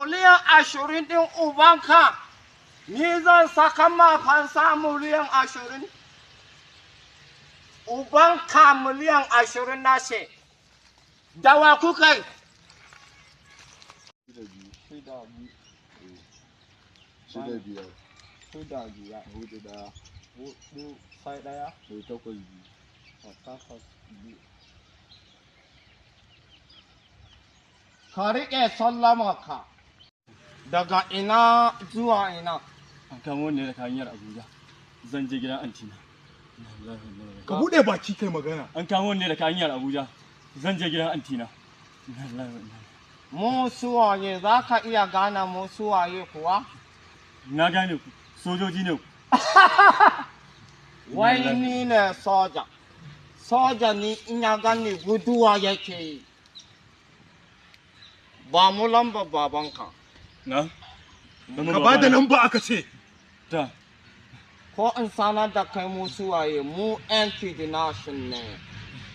20 miliyan ɗin ubanka, ni zan saka ma fansa 20 miliyan. Ubanka 20 miliyan na ce. Da wa kuka yi? 6 2. 6 5. 6 5. 4 1. 4 sai 1. Sai 8 2. 8 2. Ka riƙe sallamaka. Daga ina zuwa ina? An kamo ne daga hanyar Abuja. Zan je gidan antina. Ka buɗe baki kai magana. An kamo ne daga hanyar Abuja. Zan je gidan antina. Mu suwaye, za ka iya gane mu suwaye kuwa? Na gane ku. Sojoji ne ku. Wai ni ne soja. Soja ni in ya gani guduwa yake yi. Ba mu lambar babanka. Na? Ka ba da lamba aka ce. Ta. Ko in sanar da kai mu suwaye, mu 'yan kidnapping ne.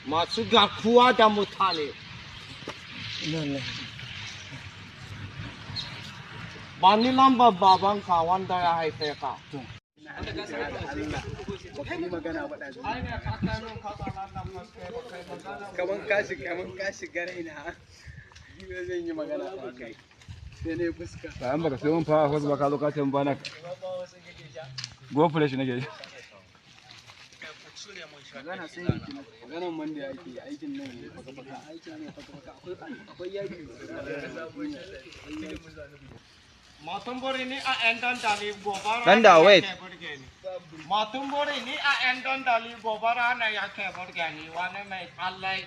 Masu garkuwa da mutane. Ba ni lambar babanka wanda ya haife ka. Ai ne ka kai min katsalandan gaske ba kai magana. Kaman ka shiga raina. Ni zan yi magana ba kai. Sai ne fuska. Bayan baka sai mun fara wasu ba, ka zo ka ce mun bana. Go fresh nake. Magana sai maganan man da yake aikin nan ne faka faka, aikin ne faka faka, akwai yaki. Matun bori ni a 'yan dandali gobara Danda, ne wait. yake burge ni. Matun bori ni a 'yan dandali gobara ne yake burge ni, wani mai tsalle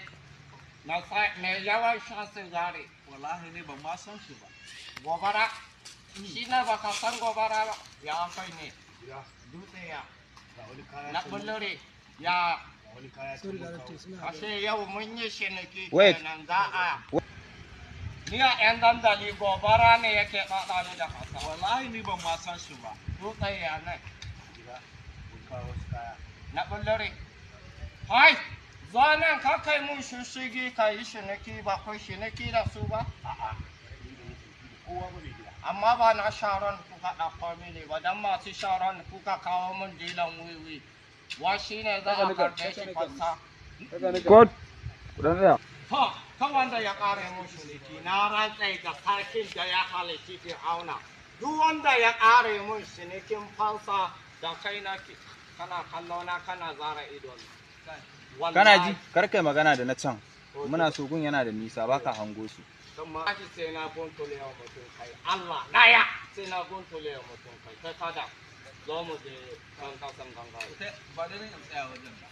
na mai yawan shan sigari. Wallahi ne ban ma san shi ba. Gobara, shi ne baka san gobara ba, ya kai ne. Dutse ya. Na bullure ya. Ashe yau mun yi shiniki Wait. kenan za a. Ni a 'yan dandali gobara ne yake ɗaɗa ni da kasa. Wallahi ni ban ma san shi ba. Dutse ya ne. Na ɓullure. Hai, zo nan ka kai mun shishigi ka yi shiniki, ba kai shiniki da su ba? Amma ba na sharon kuka ɗauko mini ba, don masu sharon kuka kawo mun dilan wiwi. Wa shi ne za a karɓe shi fansa. Code. Kudan tsaya. To, ta wanda ya ƙare mun shiniki, na rantse da sarkin da ya halicci Fir'auna. Duk wanda ya ƙare mun shinikin fansa da kai nake, kana kallo na kana zara ido. Kana ji, kar kai magana da na can. Muna so gun yana da nisa, baka hango su. Kuma sai na guntule wa mutum kai. Allah daya sai na guntule wa mutum kai. Kai kada zo mu je kan kasan gangare. Ba da nan tsaya wajen ba.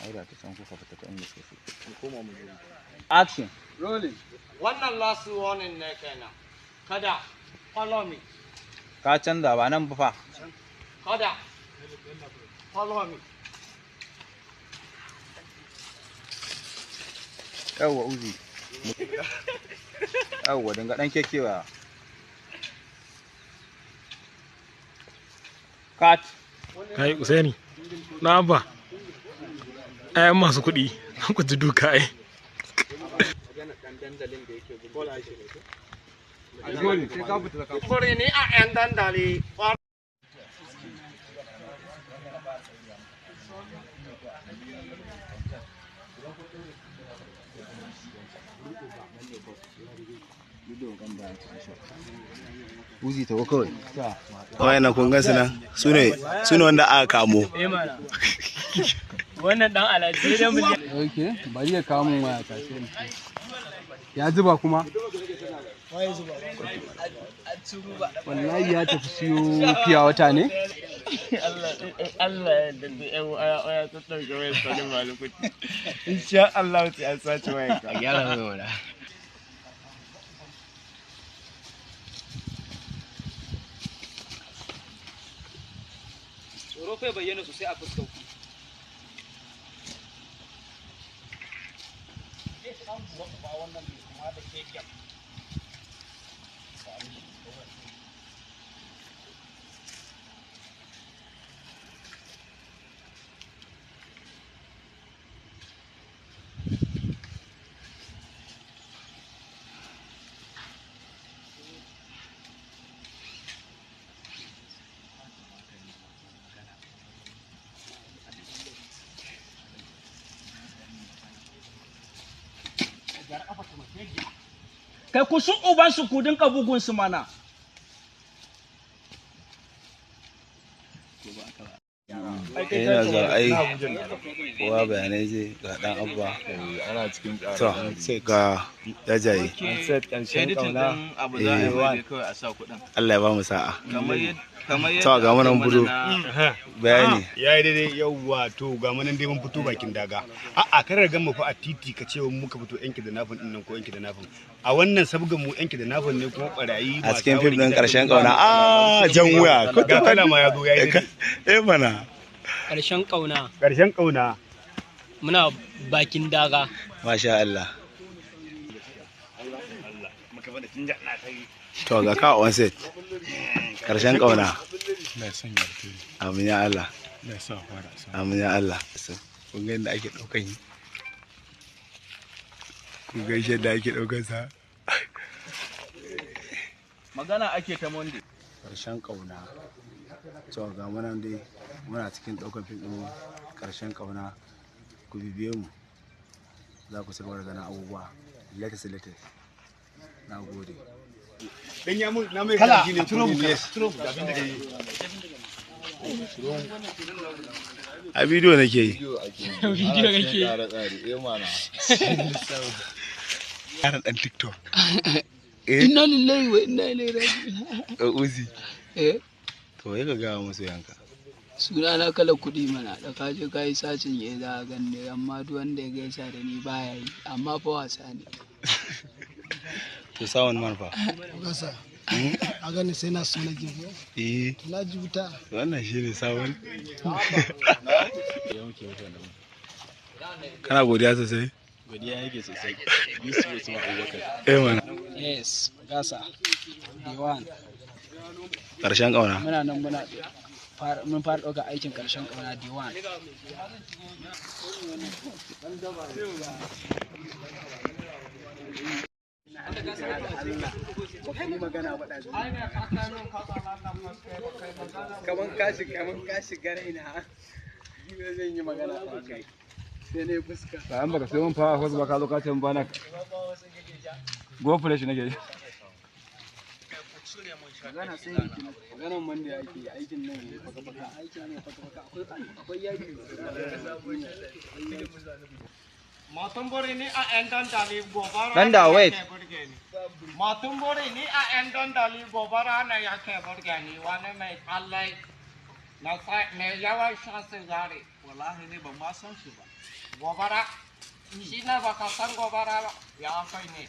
Ai da ta can kuka fita ta inda suka fi. Action. Rolling. Wannan last warning ne kenan. Kada follow me. Ka canza, ba nan ba fa. Kada follow me. Yawwa Uzi. Yawwa, dinga dan kekewa. Cut. Kai Usaini, na abba, ayan masu kuɗi, ku ji duka ai. Buri ni a 'yan dandali. Uzi ta kawai. Wayannan kun gansu nan, su ne wanda aka kamo. Wannan dan alaji da miliyan. Okay, bari ya kawo min waya ta sai. Ya zuba kuma? Wallahi ya tafi siyo fiya wata ne? Allah ya yarda ƴan waya waya ta ɗauke wayar Salim Malukuti. Insha Allah sai an sace wayar ka. A gyara mai wala. Tsoro kai bayyana sosai a fuskar ku. Kai ku su uban su ku dinka bugun su mana. Ina zuwa ai kowa bayanai zai ga dan abba. Ana cikin To ga jajaye. Set ƙarshen kauna. Abu za a yi mai kawai a sa kuɗin. Allah ya ba mu sa'a. Kamar yadda To ga mu nan budu bayani. Ya yi daidai yauwa. To ga mu nan dai mun fito bakin daga. A'a, kar ga mu fa a titi ka ce muka fito yanki da nafin din nan ko yanki da nafin. A wannan sabgan mu yanki da nafin ne kuma barayi. A cikin fim din ƙarshen kauna a jan wuya. Ga kala ma ya zo ya yi daidai. Eh mana. Ƙarshen ƙauna. Ƙarshen kauna. Muna bakin daga. Masha Allah. To ga ka on set. Ƙarshen kauna. Allah ya sanya alheri. Amin ya Allah. Allah ya sa fara sa. Amin ya Allah. Kun ga yadda ake ɗaukan yi. Kun ga yadda ake ɗaukan sa. Magana ake ta Monday. Ƙarshen ƙauna. To ga mu nan dai muna cikin ɗaukar fim ɗin ƙarshen ƙauna. Ku bibiye mu. Za ku ci gaba da ganin abubuwa latest latest. Na gode. Dan ya mun na mai kala ne turo mu turo mu abin da kai. A bidiyo nake yi. Bidiyo kake yi. Yaran ɗan TikTok. Inna lillahi wa inna ilaihi raji'un. Uzi. Eh. To ya ka gawa musu yanka. Suna na kala kuɗi mana da ka je ka yi sacin ya za a ganni, amma duk wanda ya gaisa da ni baya yi, amma fa wasa ne. To sawon man fa. Gasa. A gani sai na so na gizo. Eh. Na ji wuta. Wannan shi ne sabon. Kana godiya sosai? Godiya yake sosai. Yusuf Usman Abubakar. Eh mana. Yes, gasa. Day one. Ƙarshen ƙauna. Muna nan muna mun fara ɗaukar aikin ƙarshen ƙauna day one. Kaman ka shiga raina. Zan yi magana kai. Sai na yi fuska. Bayan baka sai mun fara wasu ba ka zo ka ce mun bana. Go fresh nake. Magana sai maganan man da yake aikin nan ne faka faka, aikin ne faka faka, akwai yaki. Matun bori ni a 'yan dandali gobara Danda, ne wait. yake burge ni. Matun bori ni a 'yan dandali gobara ne yake burge ni, wani mai tsalle na mai yawan shan sigari. Wallahi ne ban ma san shi ba. Gobara shi ne baka san gobara ba ya kai ne.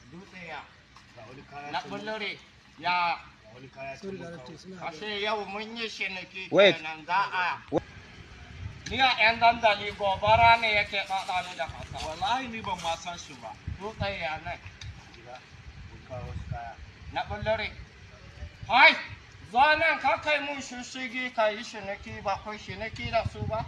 Dutse ya. Na bullure ya. Ashe yau mun yi shiniki Wait. kenan za a. Ni a 'yan dandali gobara ne yake faɗa ni da kasa. Wallahi ni ban ma san shi ba. Dutse ya ne. Na bullure. Hai! Zo nan ka kai mun shishigi ka yi shiniki ba kai shiniki da su ba?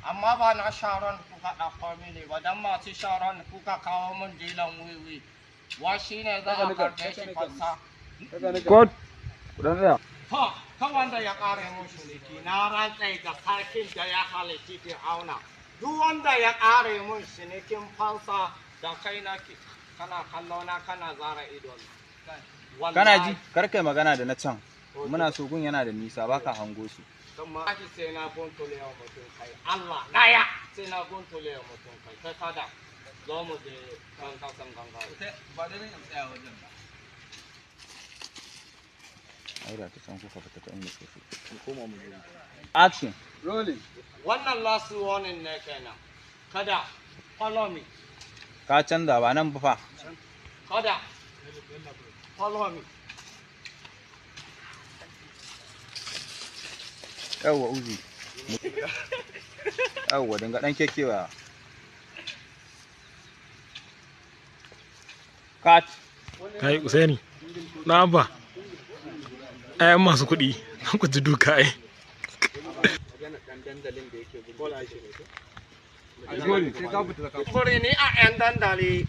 Amma ba na sharon kuka ɗauko mini ba, don masu sharon kuka kawo mun dilan wiwi. Wa shi ne za a karɓe shi fansa. Kot. Kudan tsaya. To, ta wanda ya ƙare mun shiniki, na rantse da sarkin da ya halitti Fir'auna. Duk wanda ya ƙare mun shinikin fansa da kai nake, kana kallo na kana zara ido. Kana ji, kar kai magana da na can. Muna so gun yana da nisa baka hango su. Wallahi sai na guntule wa mutum kai. Allah ɗaya sai na guntule wa mutum kai. Kai kada zo mu je kan kasan gangare. Ba dai in tsaya wajen ba. Ai da ta can kuka fita ta inda suka fito. Action. Rolling. Wannan last warning ne kenan. Kada follow me. Ka canza ba nan ba fa. Kada follow me. Yawwa Uzi. Yawwa dinga dan kekewa. Cut. Kai Usaini. Na abba. Ƴaƴan masu kuɗi. Ku ji duka ai. Buri ni a 'yan dandali.